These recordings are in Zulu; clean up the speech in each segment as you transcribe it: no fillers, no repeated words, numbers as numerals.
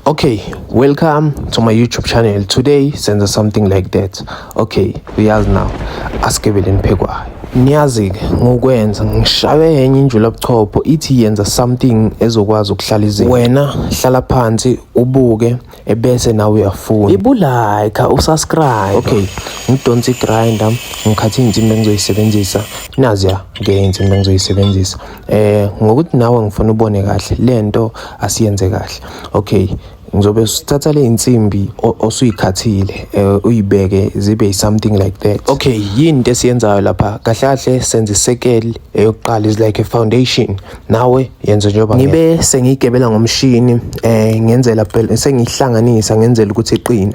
Okay, welcome to my YouTube channel. Today senza something like that. Okay, uyazi now. Asikebeleni phekwayo. Niyazi-ke ngokwenza ngishawe enye injula buchopho ithi yenza something ezokwazi ukuhlala izinto. Wena hlala phansi ubuke ebese nawe uyafuna. Ibulike, usubscribe. Okay, ngidonsa igrinder, ngikhathe iy'nsimbi engizoyisebenzisa. Naziya ke iy'nsimbi engizoyisebenzisa. Ngokuthi nawe ngifuna ubone kahle lento asiyenze kahle. Okay, ngizobe sithatha le insimbi osuyikhathile uyibeke zibe something like that. Okay, yini into esiyenzayo lapha? Kahle kahle senza isekeli eyokuqala, is like a foundation. Nawe yenza njengoba ngibe sengiyigebela ngomshini, ngenzela phela sengihlanganisa ngenzela ukuthi iqine.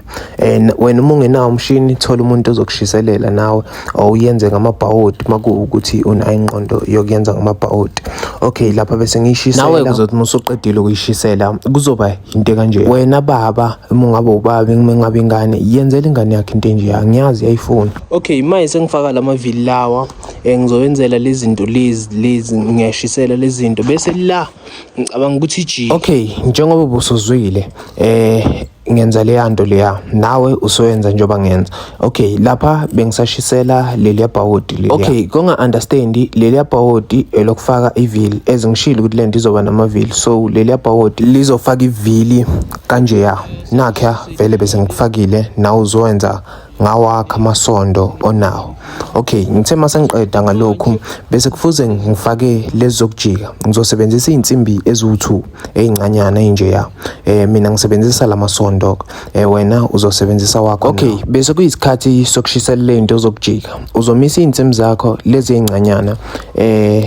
Wena uma ungenawo umshini, thola umuntu ozokushiselela nawe or uyenze ngamabhawodi makuwukuthi unayo ingqondo yokuyenza ngamabhawodi. Okay, lapha bese ngiyishisela. Nawe kuzothi uma usuqedile ukuyishisela kuzoba into kanje. Wena baba, uma ungabe ubaba, uma ngabe ingane, yenzela ingane yakhe into enje, angiyazi yayifuna. Okay, manje sengifaka lamavili lawa, ngizowenzela lezi zinto lezi ngiyashisela lezi zinto bese la ngicabanga ukuthi ijike. Okay, njengoba ubusuzwile ngenza leya nto leya, nawe usoyenza njengoba ngenza. Okay, lapha bengisashisela leliya bhawodi leliya. Okay, konga understand leliya bhawodi elokufaka ivili, ezingishilo ukuthi lento izoba namavili, so leliya bhawodi lizofaka ivili kanjeya. Nakha vele bese ngikufakile, nawe uzowenza ngawakha amasondo onawo. Okay, ngithe mase ngiqeda ngalokhu bese kufuze ngifake lezi zokujika. Ngizosebenzisa iy'nsimbi eziwu-2 ey'ncanyana ey'njeya. Mina ngisebenzisa lamasondo, wena uzosebenzisa wakho. Okay, bese kuyisikhathi sokushisela le nto zokujika. Uzomisa iy'nsimbi zakho lezi ey'ncanyana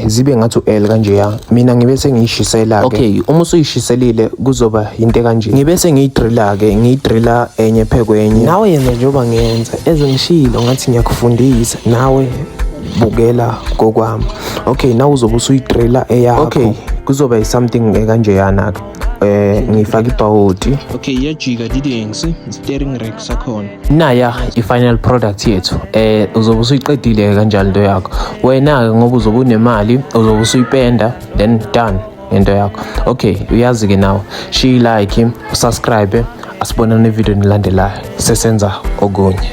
zibe ngathi u-L kanjeya. Mina ngibe sengiyishisela ke. Okay, uma usuyishiselile kuzoba into kanje. Ngibe sengiyidrilla ke, ngiyidrilla enye phekwenye. Nawe yenza njengoba ngenza, ezengishilo ngathi ngiyakufundisa, nawe bukela kokwami. Okay, nawe uzobe usuyidrilla eyakho. Okay, kuzoba something kanjeyana ke. Ngifaka ibhawodi. Okay, iyajika didings, steering rack sakhona. Naya i-final product yethu. Uzobe usuyiqedile kanjalo into yakho. Wena ke ngoba uzobe unemali, uzobe usuyipenda, then done into yakho. Okay, uyazi ke nawe. Shiya like, subscribe, asibonane evideo elandelayo. Sesenza okunye.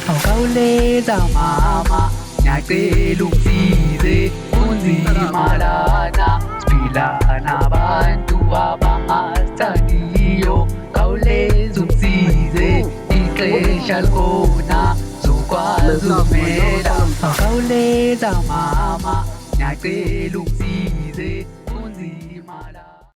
Awukhawuleza mama, ngiyacela ungisize, kunzima lana, siphila nabantu abangasithandiyo. Khawuleza ungisize, ixesha likhona, zokwazi ukumela. Awukhawuleza mama, ngiyacela ungisize, kunzima lana.